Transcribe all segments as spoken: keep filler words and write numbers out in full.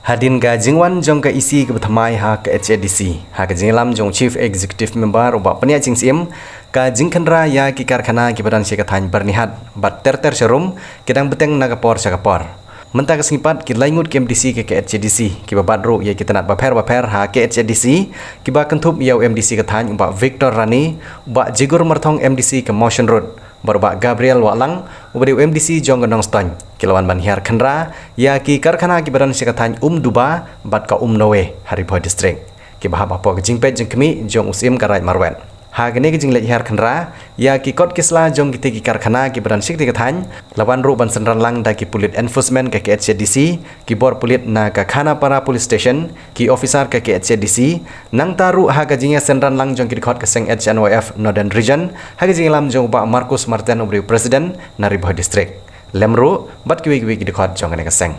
Hadien ka jingwan jong ka E C kaba thymmai ha ka H A D C, ha ka jingïalam jong Chief Executive Member u Bah Pynïaid Sing Syiem, ka jingkhynra ïa ki karkhana kiba don sha ka thaiñ Byrnihat bad ter ter sharum, ki dang bteng na ka por sha ka por. Mynta ka sngi pat ki lai ngut ki M D C ka K H A D C kiba bat ruh ïa ki tnat bapher bapher ha K H A D C, kiba kynthup ïa u M D C ka thaiñ u Bah Victor Rani, u Bah Jigur Marthong M D C ka Mawshynrut, bad u Bah Gabriel Wahlang, uba dei u M D C jong ka Nongstoiñ, ki la wan ban hiar khynra ïa ki karkhana kiba don sha ka thaiñ Umduba bad ka Umnowe ha Ri Bhoi District, kiba hap hapoh ka jingpeit jingkhmih jong u Syiem ka Raid Marwet. Ha kane ka jingleit hiar khynra ïa ki kot ki sla jong kitei ki karkhana kiba don sha kitei ka thaiñ, la wan ruh ban synran lang da ki pulit enforcement ka K H A D C, ki bor pulit na ka Khanapara Police Station, ki officer ka K H A D C, nangta ruh ha ka jingïasynran lang jong ki dkhot ka seng H N Y F Northern Region, ha ka jingïalam jong u Bah Marcus Marten uba dei u President na Ri Bhoi District, lem ruh bad kiwei kiwei ki dkhot jong kane ka seng.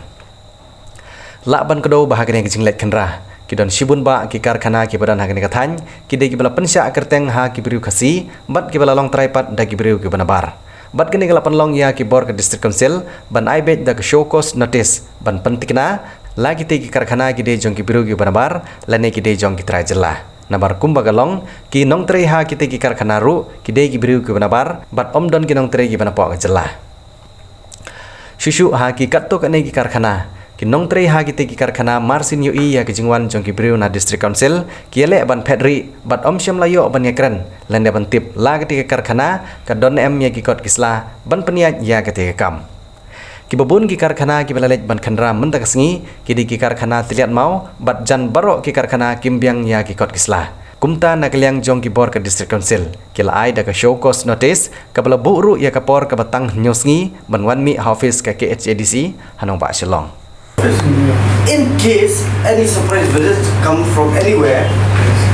Lah ban kdew ba ha kane ka jingleit khynra, ki don shibun bah ki karkhana kiba don ha kane ka thaiñ, ki dei kiba la pynshah kyrteng ha ki briew Khasi bad kiba la long trai pat da ki briew kiba nabar. Bad kane ka la pynlong ïa ki bor ka District Council ban ai beit da ka show cause notice ban pynthikna la kitei ki karkhana ki dei jong ki briew kiba nabar lane ki dei jong ki trai jylla. Namar kumba ka long, ki nongtrei ha kitei ki karkhana ruh ki dei ki briew kiba nabar bad ym don ki nongtrei kiba napoh ka jylla. Shuh shuh ha ki katto katne ki karkhana, ki nongtrei ha kitei ki karkhana mar syn ïohi ïa ka jingwan jong ki briew na District Council, ki ïaleh ban phet rieh bad ym shym la ïoh ban ïakren lane ban tip la katei ka karkhana ka don ne em ïa ki kot ki sla ban pynïaid ïa katei ka kam. Kiba bun ki karkhana kiba la leit ban khynra mynta ka sngi ki dei ki karkhana tylliat maw bad jan baroh ki karkhana kim biang ïa ki kot ki sla. Kumta na ka liang jong ki bor ka District Council, ki la ai da ka show cause notice kaba la buh ruh ïa ka por kaba tang hynñiew sngi ban wan mih ha office ka K H A D C ha nongbah Shillong. In case any surprise visitors come from anywhere,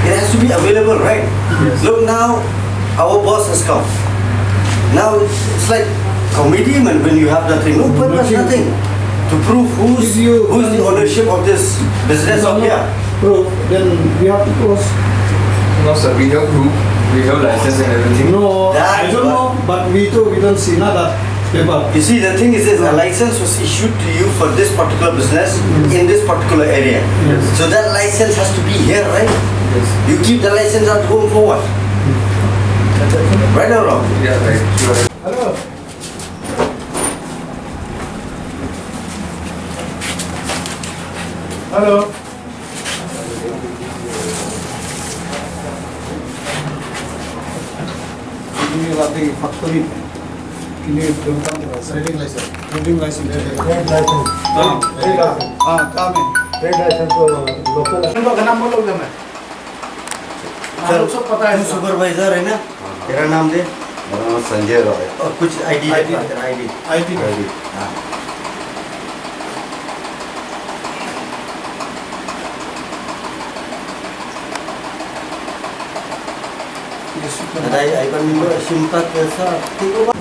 it has to be available, right? Yes. Look now, our boss has come. Now it's like comedy, man, when you have nothing, no purpose, nothing. Nothing to prove who's, who's the ownership of this business out here. Proof, then we have to close. No, sir, we have proof, we have license and everything. No, I don't know, but we too, we don't see, na, that paper. You see, the thing is this, a license was issued to you for this particular business in this particular area. Yes. So that license has to be here, right? Yes. You keep the license at home for what? Right or wrong? Yeah, right. Hello. Hello. Ini latih factory. Ini belum tahu. Trading license. Trading license. Trade license. Ah, trade license. Ah, kami. Trade license to local. Ini kok kenapa lo kami? चल, तू सुपरवाइजर है ना? तेरा नाम दे। मेरा नाम संजय रॉय। और कुछ आईडी दिखा, तेरा आईडी। आईडी। आईडी। हाँ। Ada, ay, ay, kami mo, simpat sa, tiko ba?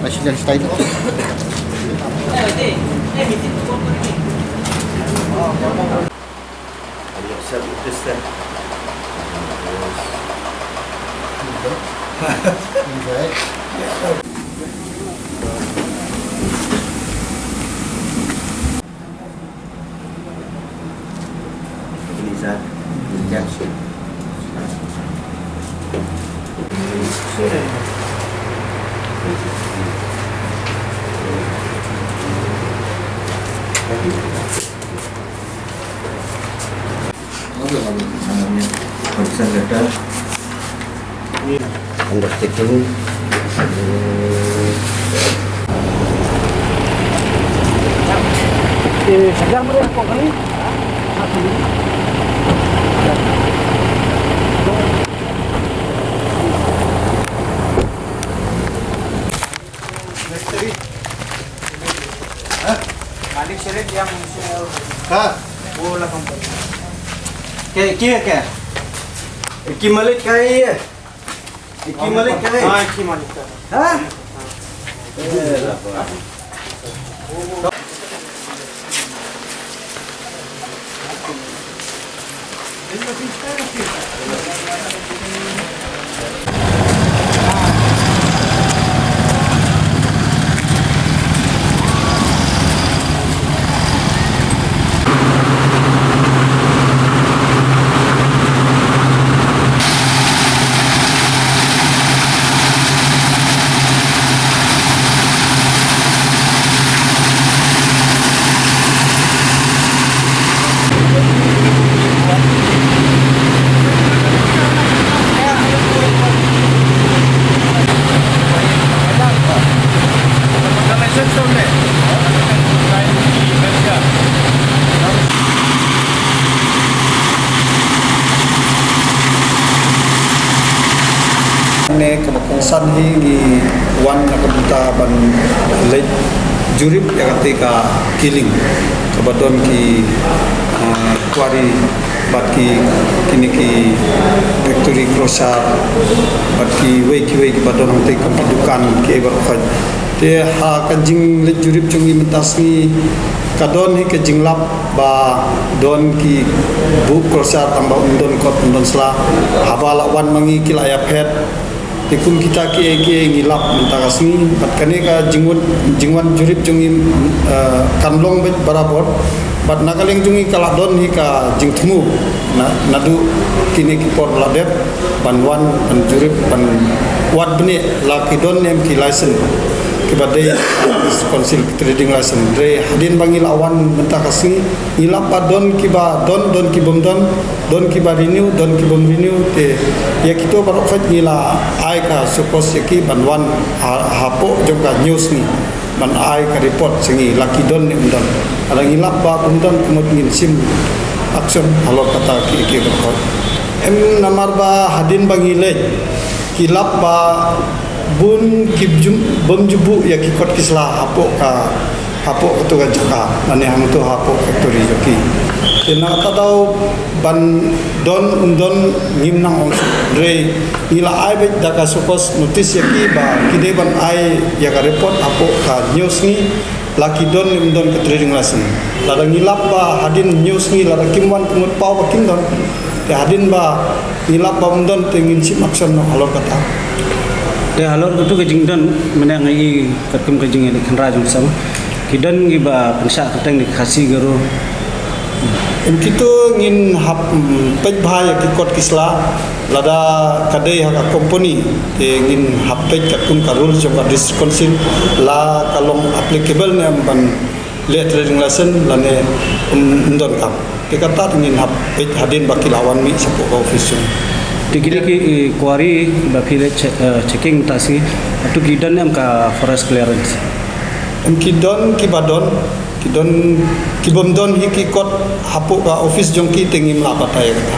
Russian style. Undertaking. मिस्त्री। हाँ? मालिक शरीफ या मुंशी और हाँ। वो वाला कंपनी। क्या, क्या, क्या? एक ही मालिक का है ये? एक ही मालिक का है? हाँ, एक ही मालिक का है। हाँ? Ne kaba kongsan hi ngi wan na ka bynta ban leit jurip ïa kata ka killing kaba don ki, ah, quarry bad ki, kine ki factory crusher bad kiwei kiwei kiba don hangta kum ki dukan kiei baroh khoit. Te ha ka jingleit jurip jong ngi mynta sngi ka don hi ka jinglap ba don ki buh crusher tang ba ym don kot ym don sla. Haba la wan ma ngi ki la ïaphet. Te kum kita kiei kiei ngi lap mynta ka sngi bad kane ka jingwan, jingwan jurip jong ngi, eh, kan long beit barabor. Bad na ka liang jong ngi ka la don hi ka jingthmu na, naduh kine ki por la dep ban wan ban jurip ban wad bniah la ki don ne em ki license kiba dei council trading license. Hynrei hadien ba ngi la wan mynta ka sngi ngi lap ba don kiba don, don ki bym don, don kiba renew, don ki bym renew. Te ïa kito baroh khoit ngi la ai ka sukos ïa ki ban wan ha, hapoh jong ka hynñiew sngi ban ai ka report sha ngi la ki don ne ym don. Lada ngi lap ba ym don ka mut ngin shim action halor kata ki, ki baroh khoit. Em namar ba hadien ba ngi leit ki lap ba bun ki bym ju, bym ju buh ïa ki kot ki sla hapoh ka, hapoh katu ka jaka lane hangtu hapoh factory jong ki. Te na kata daw ban don ym don ngim nang ong shuh. Hynrei ngi la ai beit da ka sukos notice ïa ki ba ki dei ban ai ïa ka report hapoh ka hynñiew sngi la ki don ne ym don ka trading license. Lada ngi lap ba hadien hynñiew sngi lada kim wan ka mut paw ba kim don. Te hadien ba ngi lap ba ym don te ngin shim action noh halor kata. Te halor katu ka jingdon mynne nga i katkum ka jingïaleh khynra jong sam ki don kiba pynshah kyrteng da ki Khasi, Garo. Em, kito ngin hap, mm, peit bha ïa ki kot ki sla lada ka dei ha ka company te ngin hap peit katkum ka rules jong ka District Council la ka long applicable ne em ban leh trading license lane, mm, ym don kam. Te kata te ngin hap peit hadien ba ki la wan mih shapoh ka office jong. Te kine ki, eh, quarry ba phi leh che-, eh, checking mynta sngi, hato ki don em ka forest clearance? Em, ki don kiba don, ki don, ki bym don hi ki kot hapoh ka office jong ki te ngim lah batai ïa kata.